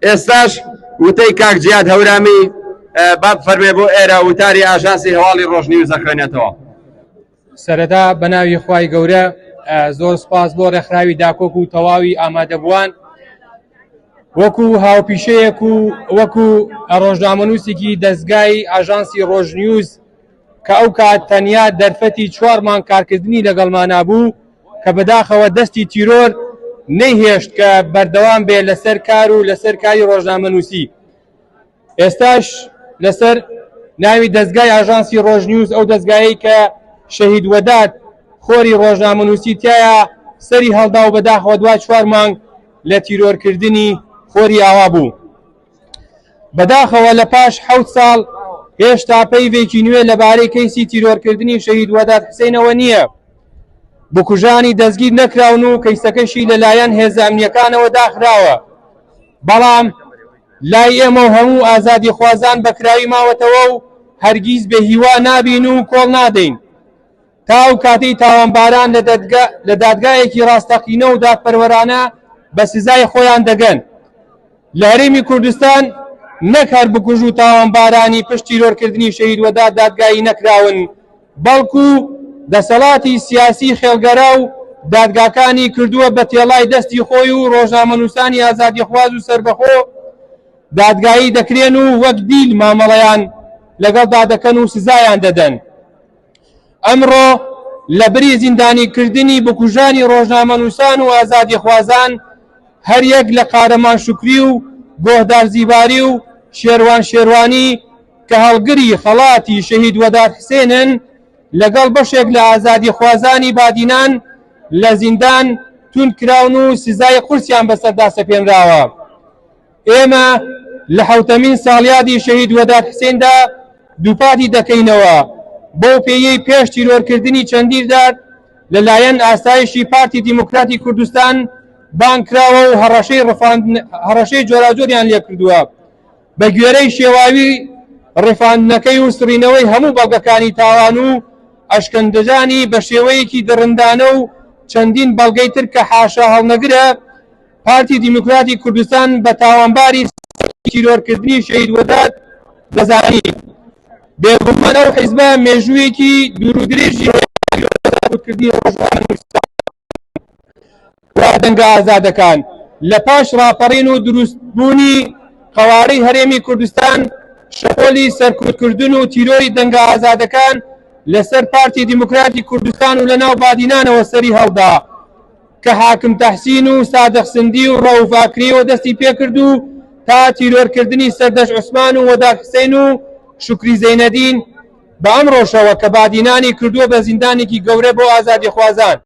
ئێستاش وتەی کاک جیاد هەورامی با بفەرمێ بۆ ئێرە وتاری ئاژانسی هەواڵی ڕۆژنیوز دەخوێنێتەوە. سەرەتا بە ناوی خوای گەورە زۆر سپاس بۆ ڕێکخراوی داکۆک و تەواوی ئامادەبووان وەکو هاوپیشەیەک و وەکو ڕۆژنامەنووسێکی دەستگای ئاژانسی ڕۆژنیوز کە ئەو کات تەنیا دەرفەتی چوار مانگ کارکردنی لەگەڵمانا بوو کە بەداخەوە دەستی تیرۆر نەیهێشت کە بەردەوام بێ لەسەر کار و لەسەر کاری ڕۆژنامەنووسی. ئێستاش لەسەر ناوی دەزگای ئاژانسی ڕۆژنیوز ئەو دەزگایەی کە شەهید وەدات خۆری ڕۆژنامەنووسی تایە سەری هەڵدا و بەداخەوە دوای چوار مانگ لە تیرۆرکردنی خۆری ئاوا بوو. بەداخەوە لە پاش حەوت ساڵ هێشتا پەیڤێکی نوێ لەبارەی کەیسی تیرۆرکردنی شەهید وەدات حسێنەوە نییە. بکوژانی دەستگیر نەکراون و کەیسەکەشی لەلایەن هێزە ئەمنیەکانەوە داخراوە. بەڵام لای ئێمە و هەموو ئازادیخوازان بەکراوی ماوەتەوە و هەرگیز بێ هیوا نابین و کۆڵ نادەین تا ئەو کاتەی تاوانباران لە دادگایەکی ڕاستەقینە و دادپەروەرانە بە سزای خۆیان دەگەن. لە هەرێمی کوردستان نەک هەر بکوژ و تاوانبارانی پشت تیرۆرکردنی شەهید وەدات دادگایی نەکراون، بەڵکو دەسەڵاتی سیاسی خێڵگەرا و دادگاکانی کردووە بە تێڵای دەستی خۆی و ڕۆژنامەنووسانی ئازادیخواز و سەربەخۆ دادگایی دەکرێن و وەک دیل مامەڵەیان لەگەڵدا دەکەن و سزایان دەدەن. ئەمڕۆ لە بری زیندانیکردنی بکوژانی ڕۆژنامەنووسان و ئازادیخوازان هەریەک لە قارەمان شوکری و گۆهدار زیباری و شێروان شێروانی کە هەڵگری خەڵاتی شەهید وەدات حسێنن لەگەڵ بەشێک لە ئازادیخوازانی بادینان لە زیندان توند کراون و سزای قورسیان بەسەردا سەپێنراوە. ئێمە لە حەوتەمین ساڵیادی شەهید وەدات حسێندا دووپاتی دەکەینەوە بەو پێیەی پێش تیرۆرکردنی چەندین جار لەلایەن ئاسایشی پارتی دیموکراتی کوردستان بانگ کراوە و هەڕەشەی ڕفاندن هەڕەشەی جۆراوجۆریان لێکردووە بە گوێرەی شێواوی ڕفاندنەکەی و سڕینەوەی هەموو بەڵگەکانی تاوان و ئەشکەنجەدانی بە شێوەیەکی دڕندانە و چەندین بەڵگەی تر کە حاشا هەڵنەگرە پارتی دیموکراتی کوردستان بە تاوانباری تیرۆرکردنی شەهید وەدات دەزانی. بێگومان ئەو حیزبە مێژوویەکی دوورودرێژی هەیە کردنی ڕۆژنامەنووسان و دەنگە ئازادەکان لە پاش ڕاپەڕین و دروستبوونی قەوارەی هەرێمی کوردستان شەپۆلی سەرکوتکردن و تیرۆری دەنگە ئازادەکان لەسەر پارتی دیموکراتی کوردستان و لەناو بادینانەوە سەری هەڵدا کە حاکم تەحسین و سادق سندی و ڕەوف ئاکریەوە دەستی پێکرد و تا تیرۆرکردنی سەردەشت عوسمان و وەدات حسین و شوکری زەینەدین بە ئەمڕۆشەوە کە بادینانی کردووە بە زیندانێکی گەورە بۆ ئازادیخوازان.